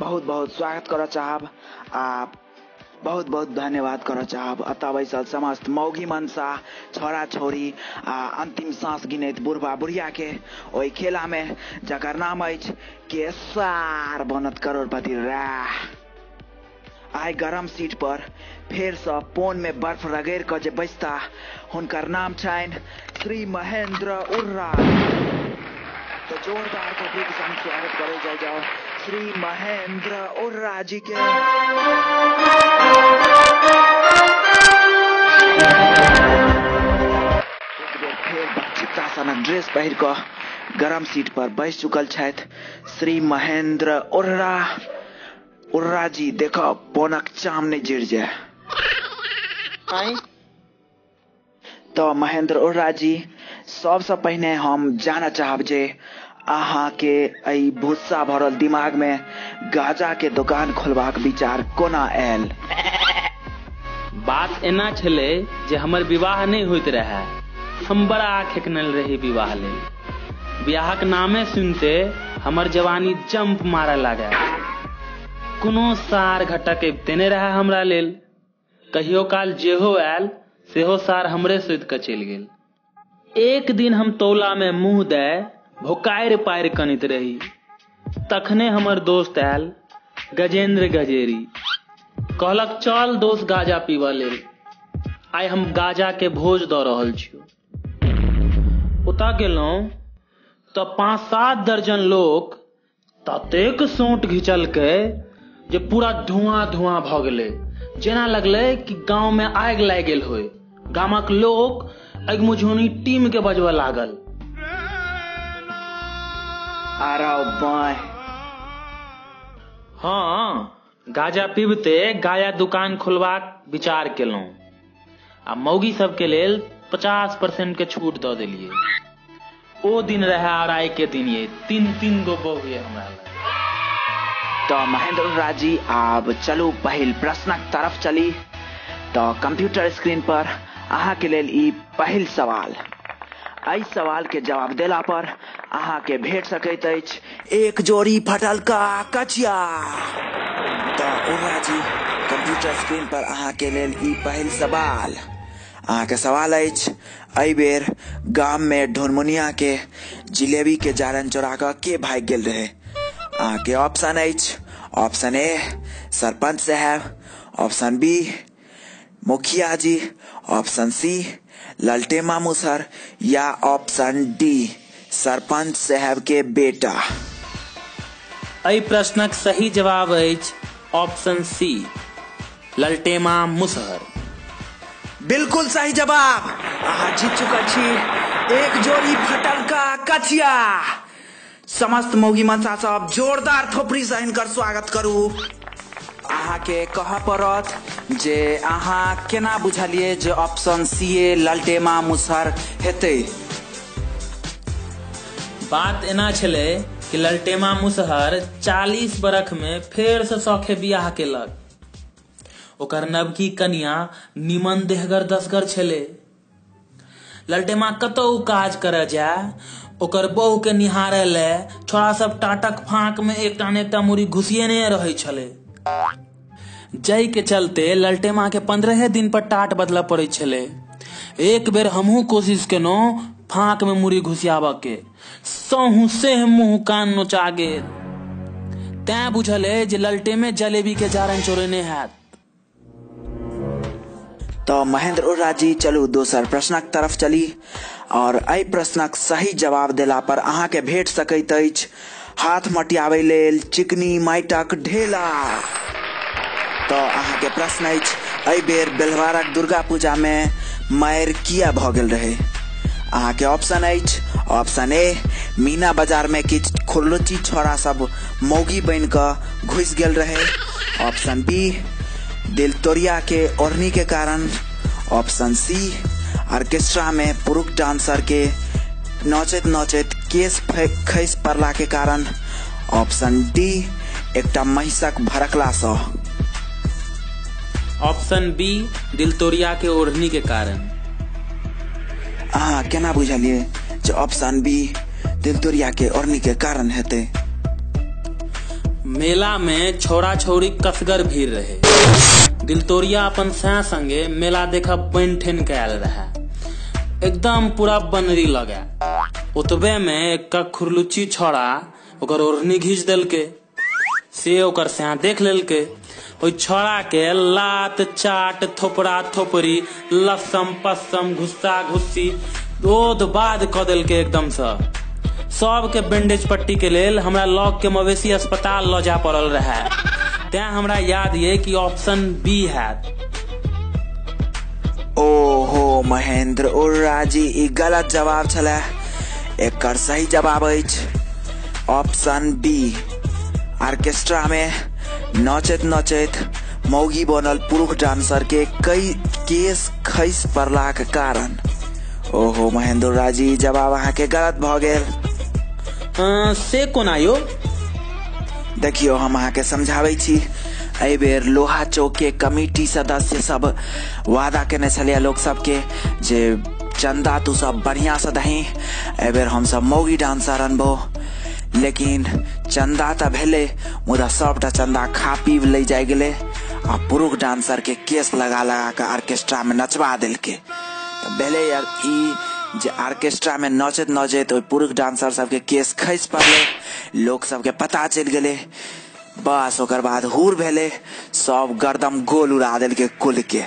बहुत बहुत स्वागत करऽ चाहब आ बहुत बहुत धन्यवाद करऽ चाहब एतऽ बैसल समस्त मौगी मनसा, छौड़ा छौड़ी आ अंतिम साँस गिनैत बुढ़बा बुढ़िया के ओहि खेला मे जकर नाम अछि के सार बनत करोड़पति रे। आइ गरम सीट पर फेरसँ पोन मे बर्फ रगड़ि कऽ जे बैसता हुनकर नाम छनि श्री महेंद्र उर्रा। तो जोरदार थोपड़ी के संग स्वागत करे जाय जाओ श्री महेंद्र उर्रा जी के। एक बेर फेर बच्चिता सनक ड्रेस पहिर कऽ गरम सीट पर बैस चुकल छथि श्री महेंद्र उर्रा। उर्रा जी देखो पोनक चाम नहीं जिर जाए। तो महेंद्र उर्रा जी, सबसँ पहिने हम जानऽ चाहब जे अहाँके एहि भुस्सा भरल दिमाग में गाजा के दुकान खोलबाक विचार कोना आयल? बात एना छलै जे हमर विवाह नहि होइत रहए। हम बड़ा खेकनल रही विवाह लेल। बियाहक नामे सुनते हमर जवानी जंप मारऽ लागल। कोनो सार घटक अबिते नहि रहए हमरा लेल। कहियो काल जेहो आयल सेहो सार हमरे सुति कऽ चलि गेल। एक दिन हम तौला में मुंह दए भोकारि पारि कनैत रही, तखने हमर दोस्त आयल गजेंद्र गजेरी। कहलक चल दोस्त गाजा पीबऽ लेल, आइ हम गाजा के भोज दऽ रहल छियौ। ओतऽ गेलहुँ तऽ 5-7 दर्जन लोक ततेक सोंट घिचलकै जे पूरा धुआं धुआं भऽ गेलै। जेना लगलै कि गाँव में आगि लागि गेल होय। गामक लोक अगिमुझौनी टीम के बजबऽ लागल। हाँ, गाजा पीबते गाजा दुकान खोलबाक विचार केलहुँ आ मौगी सबके लेल 50% के छूट दऽ देलियै। ओ दिन रहे और आइ के दिन ये 3-3 गो बहु ये हमरा लग। तो महेंद्र उर्रा जी, आब चलू पहिल प्रश्नक तरफ चली। तो कंप्यूटर स्क्रीन पर अहाँ के लेल ई पहिल सवाल। एहि सवाल के जवाब देला पर अहाँ के भेट सकैत अछि एक जोड़ी फटलका कचिया। तो उर्रा जी, कंप्यूटर स्क्रीन पर अहाँ के लेल ई पहिल सवाल। अहाँ के सवाल अछि, एहि बेर गाम में ढोनमुनिया के जिलेबी के जारन चोरा कऽ के भागि गेल रहे? अहाँ के ऑप्शन अछि, ऑप्शन ए सरपंच साहब, ऑप्शन बी मुखिया जी, ऑप्शन सी ललटेमा मुसहर या ऑप्शन डी सरपंच साहब के बेटा। एहि प्रश्नक सही जवाब अछि ऑप्शन सी ललटेमा मुसहर। बिल्कुल सही जवाब। अहाँ जीत चुकल छी एक जोड़ी फटलका कचिया। समस्त मौगी मनसा सब जोरदार थोपड़ी से हिनकर स्वागत करू। अहाँके कहऽ पड़त जे अहाँ केना बुझलियै जे ऑप्शन सी ए ललटेमा मुसहर हेतै? बात एना छलै कि ललटेमा मुसहर 40 बरख में फेर से शौखे बियाह केलक। ओकर नवकी कनिया निमन देहगर दसगर छलै। ललटेमा कतौ काज करऽ जाय ओकर बहु के निहारे ले छोड़ा सब टाटक फाँक में एकटा ने एकटा मुड़ी घुसिएने रहै छलै। जै के चलते ललटेमा के 15 दिन पर टाट बदलऽ पड़ै छलै। एक बेर हमहूँ कोशिश केलहुँ फाँक में मुड़ी घुसियाबऽ के, सहू सेह मुँह कान नोचा गेल। तैं बुझल अइ जे ललटेमे जलेबी के जारन चोरेने हैत। तो महेंद्र उर्रा जी, चलू दोसर प्रश्नक तरफ चली और एहि प्रश्नक सही जवाब देला पर अहाँ के भेट सकैत अछि हाथ मटियाबै लेल चिकनी माटिक ढेला। तो अहाँ के प्रश्न अछि, एहि बेर बेलवारक दुर्गा पूजा में मारि किया भऽ गेल रहे? अहाँ के ऑप्शन अछि, ऑप्शन ए मीना बाजार में किछु खुरलुच्ची छौड़ा सब मौगी बनि कऽ घुसि गेल रहे, ऑप्शन बी दिलतोरिया के ओढ़नी के कारण, ऑप्शन सी ऑर्केस्ट्रा में पुरुष डांसर के नचैत नचैत केस खसि पड़ला के कारण, ऑप्शन डी एकटा महिषक भड़कला सँ। ऑप्शन बी दिलतोरिया के ओढ़नी के कारण। अहाँ केना बुझलियै जे ऑप्शन बी दिलतोरिया के ओढ़नी के कारण हेतै? मेला में छौड़ा छौड़ी कसगर भीड़ रहे। दिलतोरिया अपन सै संगे मेला देखा बन ठेन के आयल रहे, एकदम पूरा बनरी लगे। ओतबे में एक खुरलुच्ची छौड़ा ओकर ओढ़नी घींच देलके, से ओकर सै देख लेलके। ओहि छौड़ा के लात चाट थोपड़ा थोपड़ी लस्सम पस्सम घुस्सा घुस्सी ओध बाद क देलके एकदम से। सबके बैंडेज पट्टी के लेल हमरा लग के मवेशी अस्पताल ल जा पड़ल रहे। तें हमरा याद ये कि ऑप्शन बी हैत। ओहो महेंद्र उर्रा जी, ई गलत जवाब छलै। एकर सही जवाब अछि ऑप्शन बी। ऑर्केस्ट्रा में नचैत नचैत मौगी बनल पुरुष डांसर के कई केस खसि पड़लाक कारण। ओहो महेंद्र उर्रा जी, जवाब अहाँके गलत भऽ गेल। से कोना यो? देखियौ हम अहाँके समझाबै छी। एहि बेर लोहा चौक के कमिटी सदस्य सब वादा केने छलियै लोक सबके जे चंदा तू सब बढ़िया से दही, एहि बेर हमसब मौगी डांसर अनबो। लेकिन चंदा तऽ भेलै, मुदा सबटा चंदा खा पीब लै जाय गेलै आ पुरुष डांसर के केस लगा लगा के ऑर्केस्ट्रा में नचबा देलकै। तऽ भेलै यार ई जे ऑर्केस्ट्रा में नचैत नचैत ओहि पुरुष डांसर सबके केस खसि पड़लै, लोक सबके पता चलि गेलै। बस ओकर बाद हुर भेलै, सब गर्दम गोल उड़ा देलकै कुल के।